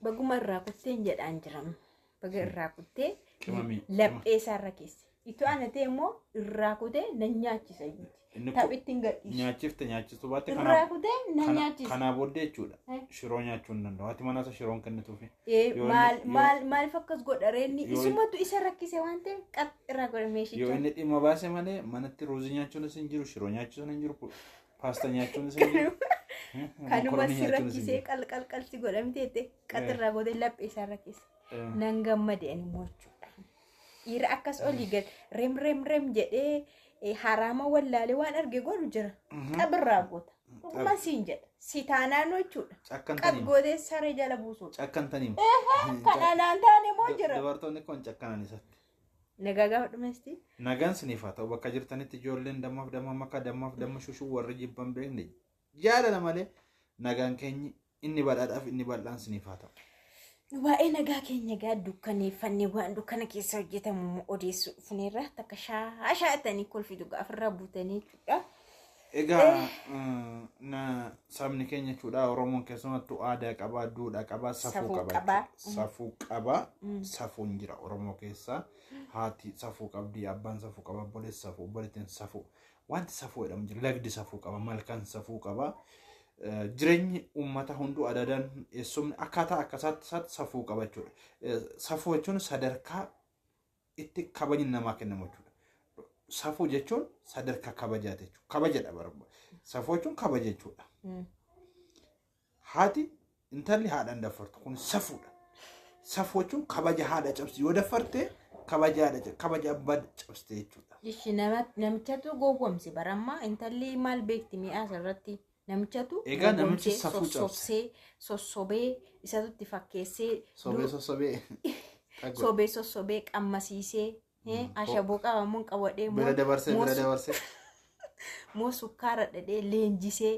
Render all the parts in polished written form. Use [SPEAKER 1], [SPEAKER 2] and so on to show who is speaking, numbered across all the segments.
[SPEAKER 1] Baguma irraa kutteen jedhaan jiram. Baga irraa kuttee
[SPEAKER 2] Qimamii.
[SPEAKER 1] laphee isaarra keesse. Itoo ana ta'e immoo irraa kutee nan nyaachisa iyyuuti.
[SPEAKER 2] Inni kun
[SPEAKER 1] Taphitti hin gadhiisu.
[SPEAKER 2] nyaachifte nyaachistuu baatte
[SPEAKER 1] Irraa
[SPEAKER 2] kanaaf
[SPEAKER 1] kutee na nyaachisa.
[SPEAKER 2] kanaa booddee jechuudha.
[SPEAKER 1] Eh.
[SPEAKER 2] Shiroo nyaachuu hin danda'u. Haati manaa isa shiroon kennituufi.
[SPEAKER 1] Eh,
[SPEAKER 2] Yoo
[SPEAKER 1] Maal
[SPEAKER 2] inni-
[SPEAKER 1] maal maaliif akkas godha reenni
[SPEAKER 2] Yoo inni-
[SPEAKER 1] isumatu isa rakkise waan ta'eef qab irraa godha
[SPEAKER 2] Yoo
[SPEAKER 1] meeshicha.
[SPEAKER 2] inni dhimma baase malee manatti ruuzii nyaachuunis hin jiru, shiroo nyaachuun hin jiru, paastaa nyaachuunis hin jiru.
[SPEAKER 1] Kanuma
[SPEAKER 2] Mokoroonii
[SPEAKER 1] si
[SPEAKER 2] nyaachuunis hin
[SPEAKER 1] rakkisee
[SPEAKER 2] jiru.
[SPEAKER 1] qal qal qal si godhamte jette qat
[SPEAKER 2] Eh.
[SPEAKER 1] irraa godhe laphee isaarra keesse.
[SPEAKER 2] Eh,
[SPEAKER 1] Nan gammade ani immoo jechuudha. Dhiira akkas olii gad rem rem rem jedhee haraama wallaalee waan arge godhu jira. Qabirraa goota. Dhuguma siin jedha. Si taanaan jechuudha. Qab
[SPEAKER 2] Cakkantaniim.
[SPEAKER 1] gootee saree jala buusuudha.
[SPEAKER 2] Cakkantaniim.
[SPEAKER 1] Kan anaan taane immoo jira.
[SPEAKER 2] Dubartoonni kun cakkanan isatti.
[SPEAKER 1] Nagaa gaafa dhumesti.
[SPEAKER 2] Nagaan siniif haa ta'u bakka jirtanitti ijoolleen dammaaf damma makaa dammaaf damma shushuu warri jibban beekne jaalala malee nagaan keenyi inni badhaadhaaf inni bal'aan siniif haa ta'u.
[SPEAKER 1] Nu baay'ee nagaa keenya gaa dukkaneeffannee waan dukkana keessa hojjetamu immoo odeessuu dhufneerra takka shaashaatanii kolfitu gaafirraa buutanii jechuudha.
[SPEAKER 2] Egaa na sabni keenya jechuudha Oromoon keessumattuu aadaa qabaa, duudhaa qabaa, safuu
[SPEAKER 1] Safuu
[SPEAKER 2] qaba.
[SPEAKER 1] qabaa.
[SPEAKER 2] jechuudha. Safuu qabaa, safuun jira Oromoo keessa. Haati safuu qabdi, abbaan safuu qaba, obboleessi safuu, obboleettiin safuu. Wanti safuu jedhamu jira. Lagdi safuu qaba, malkaan safuu qaba. Jireenyi uummata hunduu adaadaan eessumni akkaataa akkasaatti isaatti safuu qaba jechuudha. Safuu jechuun sadarkaa itti kabajni namaa kennamu jechuudha. Safuu jechuun sadarkaa kabajaati jechuudha. Kabajadha barba. Safuu jechuun kabaja jechuudha. Haati intalli haadhaan daffartu kun safuudha. Safuu jechuun kabaja haadha cabsi yoo daffarte kabaja haadha kabaja abbaa cabsite jechuudha.
[SPEAKER 1] Ishi namichatu gowwomse barammaa intalli maal beekti mi'aa asirratti namichatu
[SPEAKER 2] Egaa namichi
[SPEAKER 1] gowwomsee,
[SPEAKER 2] safuu cabse.
[SPEAKER 1] sossobsee sossobee isatu itti fakkeessee
[SPEAKER 2] Sobee sossobee. Dhagoo.
[SPEAKER 1] sobee sossobee qammasiisee ashaboo qabamuun qawadhee
[SPEAKER 2] Bira dabarsee bira dabarsee.
[SPEAKER 1] moo sukkaara dhadhee leenjisee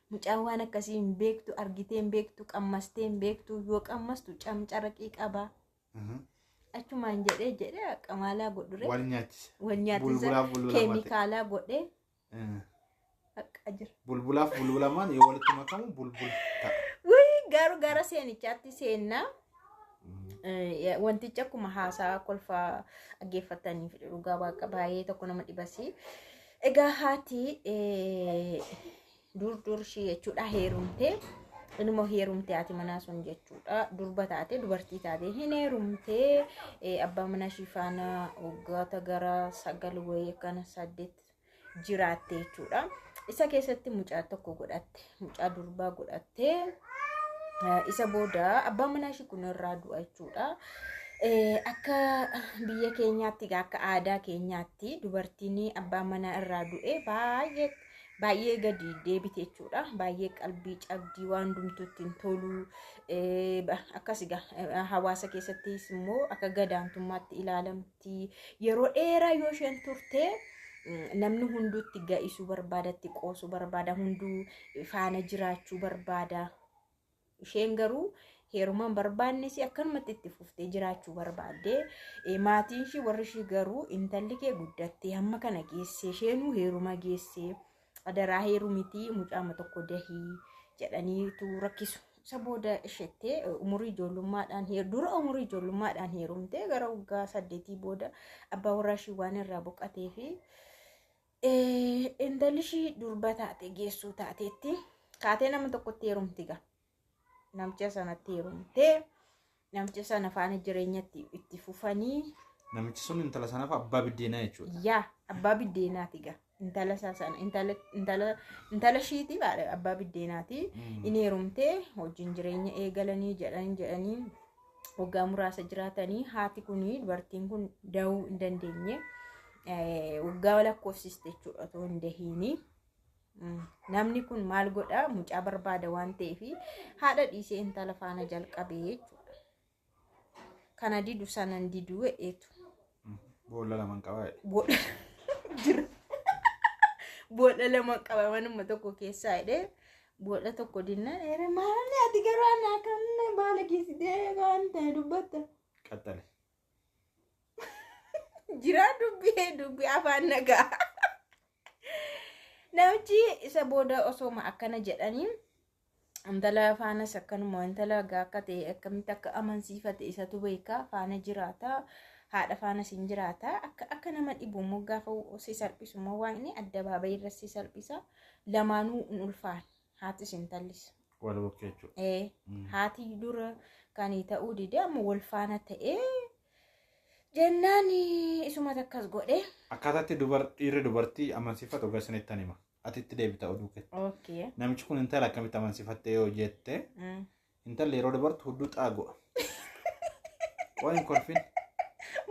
[SPEAKER 1] mucaan waan akkasii hin beektu argitee hin beektu qammastee hin beektu yoo qammastu camcaraqii qabaa achumaan jedhee jedhee qamaalaa godhure
[SPEAKER 2] Wal nyaachise.
[SPEAKER 1] wal nyaatisa
[SPEAKER 2] Bulbulaaf bulbulamaa ta'e.
[SPEAKER 1] keemikaalaa godhee akka jira.
[SPEAKER 2] Bulbulaaf bulbulamaan yoo walitti makamu bulbul ta'a.
[SPEAKER 1] Wayii garuu gara seenichaatti seennaa. Wantichi akkuma haasaa kolfaa dhaggeeffataniif dhugaa waaqa baay'ee tokko nama dhibasi. Egaa haati dur dur ishii jechuudha heerumte inuma heerumte haati manaa sun jechuudha durba taate dubartii taate hin heerumte abbaa manaa ishii faana waggoota gara 9 wayii akkana 8 jiraatte jechuudha. Isa keessatti mucaa tokko godhatte mucaa durbaa godhatte. Isa booda abbaan manaa ishii kun irraa du'a jechuudha. Akka biyya keenyaatti egaa akka aadaa keenyaatti dubartiin abbaan manaa irraa du'e baay'ee baay'ee gadi deebite jechuudha. Baay'ee qalbii cabdii waan hundumtuu ittiin tolu akkas egaa hawaasa keessattis immoo akka gadaantummaatti ilaalamti. Yeroo dheeraa yoo isheen turte namni hunduu itti ga'isuu barbaada, itti qoosuu barbaada, hunduu faana jiraachuu barbaada. Isheen garuu heeruma hin barbaannes akkanumatti itti fuftee jiraachuu barbaadde. Maatiin ishii warri ishii garuu intalli kee guddattee hamma kana geesse isheenuu heeruma geesse adaraa heerumitii mucaama tokko dahii jedhaniitu rakkisu. Isa booda isheettee umurii ijoollummaadhaan dura umurii ijoollummaadhaan heerumtee gara waggaa 8 booda abbaa warraa ishii waan irraa boqotee fi intalli ishii durba taate geessuu taateetti kaatee nama tokkotti heerumti gaa. Namicha sanatti heerumtee namicha sana faana jireenyatti itti fufanii.
[SPEAKER 2] Namichi sun intala sanaaf abbaa biddeenaa jechuudha.
[SPEAKER 1] Yaa abbaa biddeenaati gaa. Intala isaa sana intala intala intala ishiiti abbaa biddeenaati. Inni heerumtee wajjin jireenya eegalanii jedhanii jedhanii waggaa muraasa jiraatanii haati kuni dubartiin kun da'uu hin dandeenye waggaa lakkoofsiste jechuudha otoo hin dahiini. Namni kun maal godhaa mucaa barbaada waan ta'eef haadha dhiisee intala faana jalqabee jechuudha. Kana didu sanan diduu jedheetu.
[SPEAKER 2] Boolla lama qaba jedhe.
[SPEAKER 1] Boolla jira. Boolla lama qaba manuma tokko keessaa jedhee boolla tokko dinnaan ere maali ati garuu anaa kan baala geessitee waan ta'e dubbatta.
[SPEAKER 2] Qaxxale.
[SPEAKER 1] Jira dubbii dubbii afaan nagaa. Namichi isa booda osooma akkana jedhanii Intala faanas akkanuma intala akka ta'e akkamitti akka amansiifate isatu beeka faana jiraata. Haadha faanas hin jiraata. Akka nama dhibu immoo gaafa si salphisu immoo waan inni addabaabayii irra si salphisa. Lamaanuu hin ulfaane haatis intallis.
[SPEAKER 2] Wal bukkee jechuudha.
[SPEAKER 1] Haati dura kan ta'uu dide amma wal faana ta'ee jennaan isumatu akkas godhe.
[SPEAKER 2] Akkaataatti dhiirri dubartii amansiifatu ogaa isinitti hima. Ati itti deebita oduu kee.
[SPEAKER 1] Okay.
[SPEAKER 2] Namichi kun intala akkamitti amansiifatte yoo jette intalli yeroo dabartu hudduu xaago'a. Waan hin kolfin.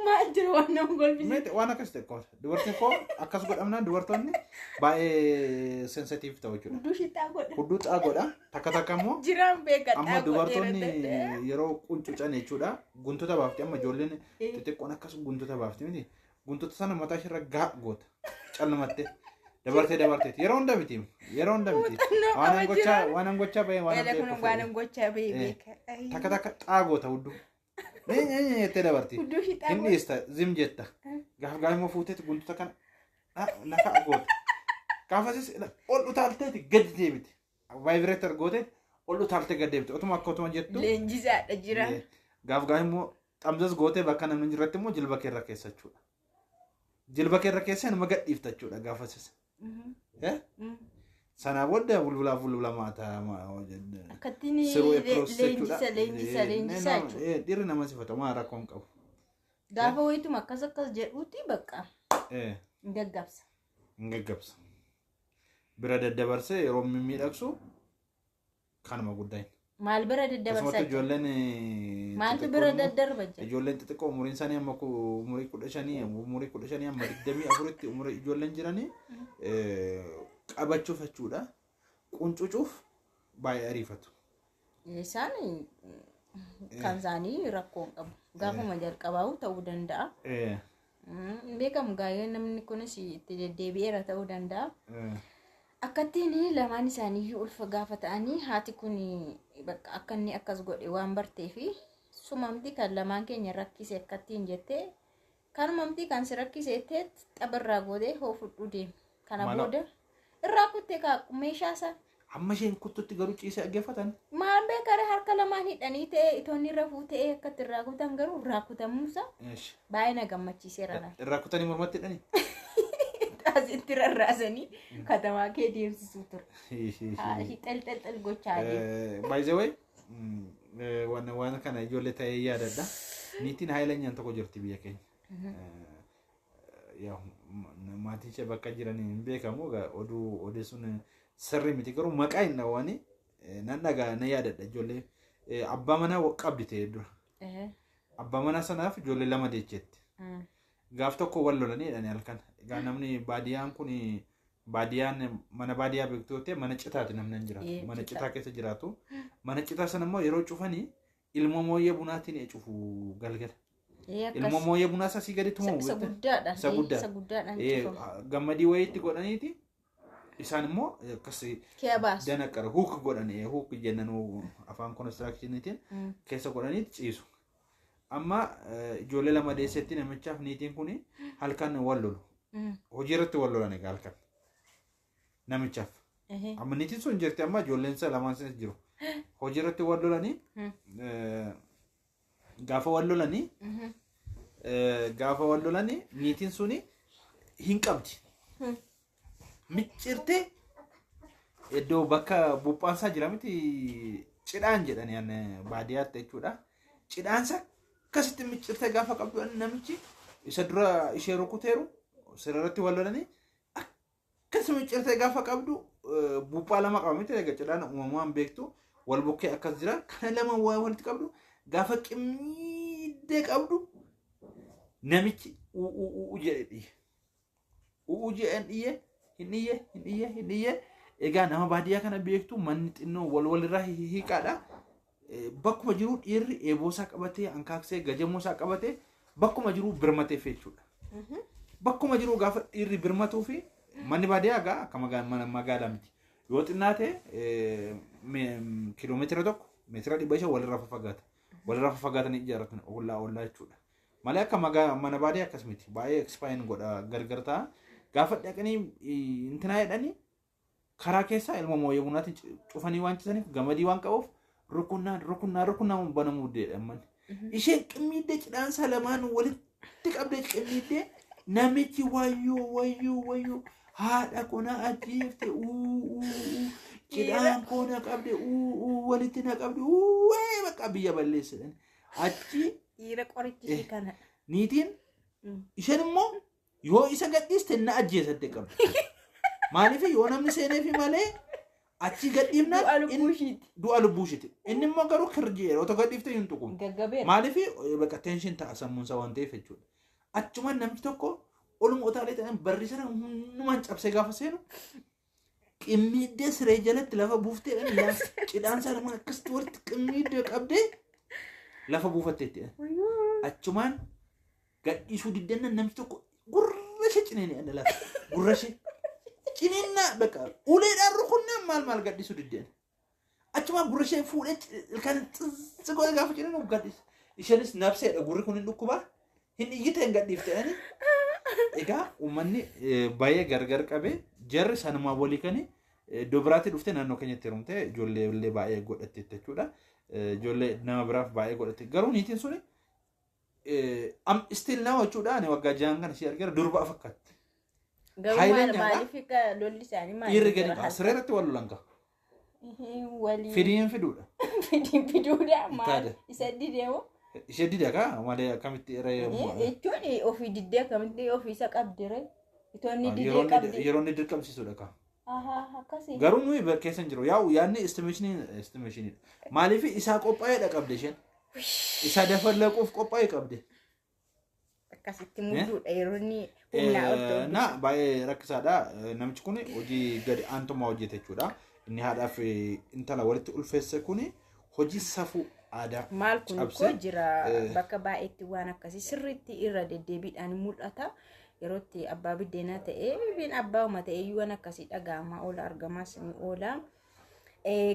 [SPEAKER 1] Maal jiru waan nama kolfisiisu.
[SPEAKER 2] Meeti waan akkas ta'e qofa. Dubartiin koo akkas godhamnaan dubartoonni baay'ee sensitiif ta'u jechuudha.
[SPEAKER 1] Hudduu shittaa godha.
[SPEAKER 2] Hudduu xaagoodha. Takka takka immoo
[SPEAKER 1] Jiraan beeka
[SPEAKER 2] amma dubartoonni yeroo quncucan jechuudha. Guntuta baafti amma ijoolleen xixiqqoon akkas guntuta baafti miti. Guntuta sana mataa isheerra gaa goota. Callumattee. Dabartee dabarteeti. Yeroo hunda miti. Yeroo hunda miti.
[SPEAKER 1] Muuxannoo qaba jiraan.
[SPEAKER 2] Waan an gochaa bahee waan an
[SPEAKER 1] Eela kun
[SPEAKER 2] beeku
[SPEAKER 1] waan
[SPEAKER 2] fedhe.
[SPEAKER 1] gochaa bahee
[SPEAKER 2] Eh.
[SPEAKER 1] beeka.
[SPEAKER 2] Takka takka xaagoota hudduu. Mee mee mee jettee dabarti.
[SPEAKER 1] Hudduu shittaa
[SPEAKER 2] Hin
[SPEAKER 1] godha.
[SPEAKER 2] dhiista zim jetta. Gaaf gaaf immoo fuuteeti guntuta kana lafa goota. Gaafasis ol utaalteeti gadi deebite. Vaayibireetar goote ol utaaltee gadi deebite. Otuma akka otuma jettu.
[SPEAKER 1] Leenjisaadha jiraan.
[SPEAKER 2] Gaaf gaaf immoo xamzas gootee bakka namni hin jirretti immoo jilba keerra keessa jechuudha. Jilba keerra keessa nama gadhiifta jechuudha gaafasis. Sanaa booda bulbulaa bulbula maataa
[SPEAKER 1] Akkattiin
[SPEAKER 2] siruu epiroos jechuudha.
[SPEAKER 1] leenjisa leenjisa leenjisa jechuudha.
[SPEAKER 2] Dhiirri nama sifata maa rakkoo hin qabu.
[SPEAKER 1] Gaafa wayituma akkas akkas jedhuuti bakka
[SPEAKER 2] Eh,
[SPEAKER 1] hin gaggabsa.
[SPEAKER 2] Hin gaggabsa. Bira daddabarsee yeroo mimmiidhagsu kanuma guddaa hin.
[SPEAKER 1] Maal bira daddabarsaa
[SPEAKER 2] Akkasumatti
[SPEAKER 1] jira?
[SPEAKER 2] ijoolleen
[SPEAKER 1] Maaltu
[SPEAKER 2] xixiqqoon
[SPEAKER 1] bira
[SPEAKER 2] immoo-
[SPEAKER 1] daddarba jira?
[SPEAKER 2] Ijoolleen xixiqqoo umuriin isaanii amma umurii 15 umurii 15 amma 24tti umurii ijoolleen jiranii qabachuuf jechuudha. Quncucuuf baay'ee ariifatu.
[SPEAKER 1] Isaan kan isaanii rakkoo hin qabu. Gaafuma jalqabaa'u ta'uu danda'a. Hin beekamu gaa'ee namni kunis itti deddeebi'eera ta'uu danda'a. Akkattiin lamaan isaaniiyyuu ulfa gaafa ta'anii haati kun bakka akka inni akkas godhe waan bartee fi sumamti kan lamaan keenya rakkise akkattiin jettee kanumamti kan si rakkise jettee xabarraa gootee hoo fudhuu deema. Kana
[SPEAKER 2] Mala-
[SPEAKER 1] booda irraa kuttee kaaqu meeshaa isaa
[SPEAKER 2] Amma isheen kuttutti garuu ciisee dhaggeeffatan.
[SPEAKER 1] maal beekare harka lamaan hidhanii ta'ee itoonni irra fuutee akkatti irraa kutan garuu irraa kutamuusa baay'ee na gammachiiseera na.
[SPEAKER 2] Irraa kutanii mormatti hidhanii.
[SPEAKER 1] Asitti rarraasanii katamaa kee deemsisuu ture. Xel gochaa adeemu.
[SPEAKER 2] By the way, waan kana ijoollee ta'ee yaadadha. Niitiin haayilanyaan tokko jirti biyya keenya. Yaa maatiin ishee bakka jiran hin beekamu egaa oduu odeessuun sirrii miti garuu maqaa hin dhawwani nan dhagaa nan yaadadha ijoollee abbaa manaa qabdi ta'e dura. Abbaa manaa sanaaf ijoollee lama deecheetti. Gaaf tokko wal lolanii jedhanii halkan. Egaa namni baadiyyaan kun baadiyyaan mana baadiyyaa beektuu ta'e mana citaati namni hin jiraatu.
[SPEAKER 1] Ee,
[SPEAKER 2] Mana
[SPEAKER 1] citaa.
[SPEAKER 2] citaa keessa jiraatu. Mana citaa sana immoo yeroo cufanii ilmoo mooyyee bunaatiin cufu galgala. Ilmoo mooyyee bunaa isa asii gadi tumamu
[SPEAKER 1] Isa
[SPEAKER 2] beektaa?
[SPEAKER 1] guddaadhaan.
[SPEAKER 2] Isa guddaa.
[SPEAKER 1] Isa guddaadhaan
[SPEAKER 2] Ee,
[SPEAKER 1] cufamu.
[SPEAKER 2] gammadii wayiitti godhaniiti isaan immoo akkas
[SPEAKER 1] Kee baasu.
[SPEAKER 2] danaqara hook godhanii hook jennanuu afaan konistiraakshiniitiin keessa godhaniiti ciisu. Amma ijoollee lama deessetti namichaaf niitiin kun halkan wal lolu. Hojii irratti wal lolan egaa halkan. Namichaaf. Amma niitiin sun jirti amma ijoolleen isaa lamaan sanis jiru. Hojii irratti wal lolanii gaafa wal lolanii gaafa wal lolanii niitiin suni hin qabdi. Micciirtee iddoo bakka buphaansaa jira miti cidhaan jedhani an baadiyyaatti jechuudha. Cidhaansa akkasitti micciirtee gaafa qabdu namichi isa dura ishee rukuteeru sirriitti wal lolanii akkas micciirtee gaafa qabdu buphaa lama qaba miti egaa cidhaan uumamaan beektu wal bukkee akkas jira kana lama waa walitti qabdu gaafa qimmiidee qabdu namichi u'u jedhe dhiyye. U'u jedheen dhiyye hin dhiyye hin dhiyye hin dhiyye egaa nama baadiyyaa kana beektu manni xinnoo wal walirraa hiiqaadha. Bakkuma jiru dhiirri eeboosaa qabatee hankaaksee gajamoosaa qabatee bakkuma jiru birmateef jechuudha. Bakkuma jiru gaafa dhiirri birmatuu fi manni baadiyyaa egaa akka mana magaalaa miti. Yoo xinnaate kiiloomeetira 1 meetira 500 walirraa faffagaata. Walirraa faffagaatanii ijaarratan ollaa ollaa jechuudha. Malee akka mana baadiyyaa akkas miti. Baay'ee expand godha gargar ta'a. Gaafa dhaqanii intinaa jedhanii Karaa keessaa ilma mooyee bunaatiin cufanii waan cisaniif gamadii waan qabuuf rukunnaan rukunnaan rukunnaan banamuu deedha manni. Isheen qimmiiddee cidhaansaa lamaan walitti qabdee qimmiiddee, namichi wayyoo wayyoo wayyoo, haadha koo na ajjeefte, uu uu, cidhaan koo na qabde, uu uu, walitti na qabde, uu bakka biyya balleessedhan. Achi
[SPEAKER 1] Dhiira qorichi ishee kana.
[SPEAKER 2] Niitiin isheen immoo yoo isa gadhiiste na ajjeesatte qabdi. Maaliif yoo namni seeneefi malee achi gadhiifnaan
[SPEAKER 1] Du'a lubbuu ishiiti.
[SPEAKER 2] Du'a lubbuu ishiiti. Inni immoo garuu kirji'eera, otoo gadhiifte hin tuqu.
[SPEAKER 1] Gaggabeera.
[SPEAKER 2] Maaliif bakka tension ta'a sammuunsaa waan ta'eef jechuudha. Achumaan namni tokko oluma utaalee ta'an barri sana hundumaan cabsee gaafa seenu, qimmiiddee siree jalatti lafa buuftee, cidhaan isaa lamaan akkasitti walitti qimmiiddee qabdee lafa buufatteetti. Achumaan gadhiisuu diddannan namni tokko gurra ishee ciniine lafa gurra ishee ciniinnaa bakka uleedhaan rukunnaan maal maal gadhiisuu diddeen. Achumaan gurra ishee fuudhee ilkaan xizzi godhe gaafa ciniinu gadhiise. Isheenis nabseedha, gurri kun hin dhukkubaa, hin iyyite, hin gadhiifte. Egaa uummanni baay'ee gargar qabee jarri sanumaa walii kani iddoo biraatti dhuftee naannoo keenyatti heerumtee ijoollee illee baay'ee godhatte jechuudha. Ijoollee nama biraaf baay'ee godhatte. Garuu niitiin suni still nama jechuudha. Ani waggaa 6n kana ishee argeera, durba fakkaatti.
[SPEAKER 1] Garuu
[SPEAKER 2] Haayileen
[SPEAKER 1] maaliif akka lolli isaanii maal?
[SPEAKER 2] Dhiirri gadi ba'a. Siree irratti wal lolan qaba.
[SPEAKER 1] Walii.
[SPEAKER 2] Fidiin fiduudha.
[SPEAKER 1] Fidiin fiduudha maal?
[SPEAKER 2] Taate.
[SPEAKER 1] Isa didee moo?
[SPEAKER 2] Ishee dida kaa malee akkamitti irra
[SPEAKER 1] Jechuun ofii diddee akkamitti ofii isa qabdire? Itoo inni didee qabdi.
[SPEAKER 2] Yeroo inni dirqamsiisudha kaa.
[SPEAKER 1] Ahaa, akkasii.
[SPEAKER 2] Garuu nuyi keessa hin jiru. Yaa'u yaadni estimationiidha. Maaliif isaa qophaa'eedha qabde isheen. Isaa dafallaquuf qophaa'ee qabde.
[SPEAKER 1] Akkasitti mudduudha yeroo inni humnaa ol ta'u.
[SPEAKER 2] Na baay'ee rakkisaadha. Namichi kun hojii gadi aantummaa hojjete jechuudha. Inni haadhaa fi intala walitti ulfeesse kun hojii safuu aadaa
[SPEAKER 1] Maal kun
[SPEAKER 2] cabsee,
[SPEAKER 1] koo jira, bakka baay'eetti waan akkasii sirriitti irra deddeebiidhaan mul'ata. Yeroo itti abbaa biddeenaa ta'ee, biin abbaa ta'ee iyyuu waan akkasii dhaga'amaa oola, argamaas ni oola.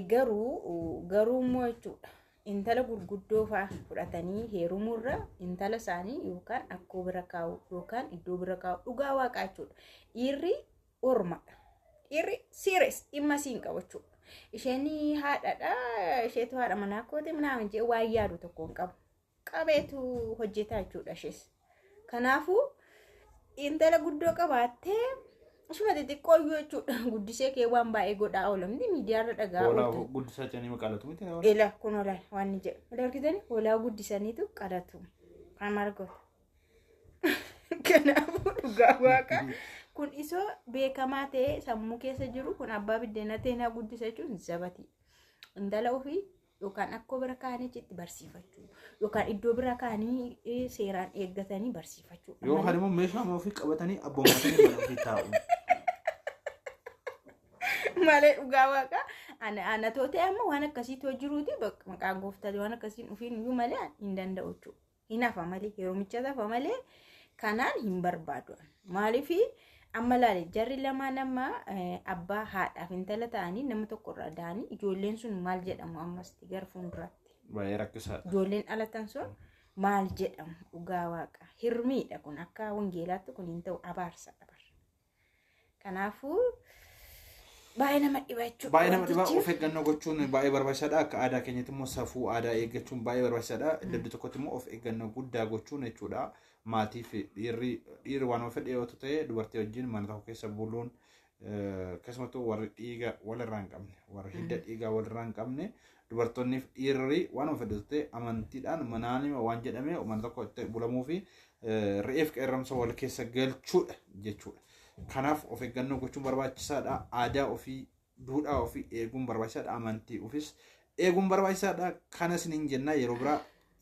[SPEAKER 1] Garuu immoo jechuudha, intala gurguddoo fa'aa fudhatanii heerumurra intala isaanii yookaan akkoo bira kaa'u yookaan iddoo bira kaa'u, dhugaa waaqaa jechuudha. Dhiirri ormadha. Dhiirri serious dhimma siin qabu jechuudha. Isheen haadhadha, isheetu haadha manaa kooti minaamin jee waan yaadu tokko hin qabu. Qabeetu hojjetaa jechuudha ishees. Kanaafuu intala guddoo qabaattee ishuma xixiqqoo iyyuu jechuudha guddisee kee waan baay'ee godhaa oola miti, miidiyaarra dhagaa
[SPEAKER 2] Hoolaa
[SPEAKER 1] ooltu.
[SPEAKER 2] guddisaa jiranii maqaalatu miti.
[SPEAKER 1] Ila kun hoolaa waan inni jedhu. Hoolaa argitanii, hoolaa guddisaniitu qalatu. Kan maal goota? Kanaafuu dhugaa waaqa kun isoo beekamaa ta'ee sammuu keessa jiru kun abbaa biddeena ta'e na guddisa jechuun zabatii. Intala ofii yookaan akkoo bira kaa'anii achitti barsiifachuu yookaan iddoo bira kaa'anii seeraan eeggatanii barsiifachuu.
[SPEAKER 2] Yookaan immoo meeshaa ofii qabatanii abboommatanii mana ofii taa'u.
[SPEAKER 1] Malee dhugaa waaqa ana too ta'e amma waan akkasiitu jiruuti maqaan gooftaa waan akkasiin dhufiin iyyuu malee hin danda'u jechuudha. Hin hafa malee, yeroomicha hafa malee kanaan hin barbaadu. Maaliif amma laale, jarri lamaan amma abbaa haadhaaf intala ta'anii nama tokkorraa da'anii, ijoolleen sun maal jedhamu ammas gara fuulduraatti?
[SPEAKER 2] Baay'ee rakkisaadha.
[SPEAKER 1] Ijoolleen dhalatan sun maal jedhamu? Dhugaa waaqa hirmiidha kun, akka wangeelaatti kun hin ta'u, abaarsadha bara. Kanaafuu baay'ee nama dhiba jechuudha.
[SPEAKER 2] Baay'ee nama dhiba.
[SPEAKER 1] Wantichi.
[SPEAKER 2] Of eeggannoo gochuun baay'ee barbaachisaadha. Akka aadaa keenyatti immoo safuu aadaa eeggachuun baay'ee barbaachisaadha. Iddoo tokkotti immoo of eeggannoo guddaa gochuun jechuudha. Maatii fi dhiirri waan fedhe yoo ta'e dubartii wajjin mana tokko keessa buluun, keessumattuu warri dhiiga walirraa hin qabne, warri hidda dhiigaa walirraa hin qabne, dubartoonni fi dhiirri waan fedhe ta'e amantiidhaan manaan waan jedhame mana tokko itti bulamuu fi re'eef qeerramsa wal keessa galchuudha jechuudha. Kanaaf of eeggannoo gochuun barbaachisaadha. Aadaa ofii, duudhaa ofii eeguun barbaachisaadha. Amantii ofiis eeguun barbaachisaadha. Kana isiniin jennaa, yeroo biraa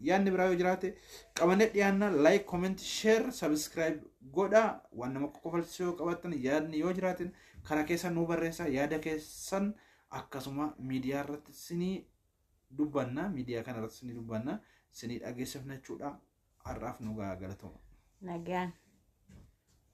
[SPEAKER 2] yaadni biraa yoo jiraate qabannee dhiyaannaa. Like, comment, share, subscribe godha. Waan nama qoqqofalchiisuu yoo qabaattan, yaadni yoo jiraatin karaa keessan nuu barreessaa. Yaada keessan akkasuma miidiyaa irratti isinii dubbanna. Miidiyaa kana irratti isinii dubbanna. Isinii dhageessifna jechuudha. Har'aaf nu gahaa, galatooma.
[SPEAKER 1] Nagaan.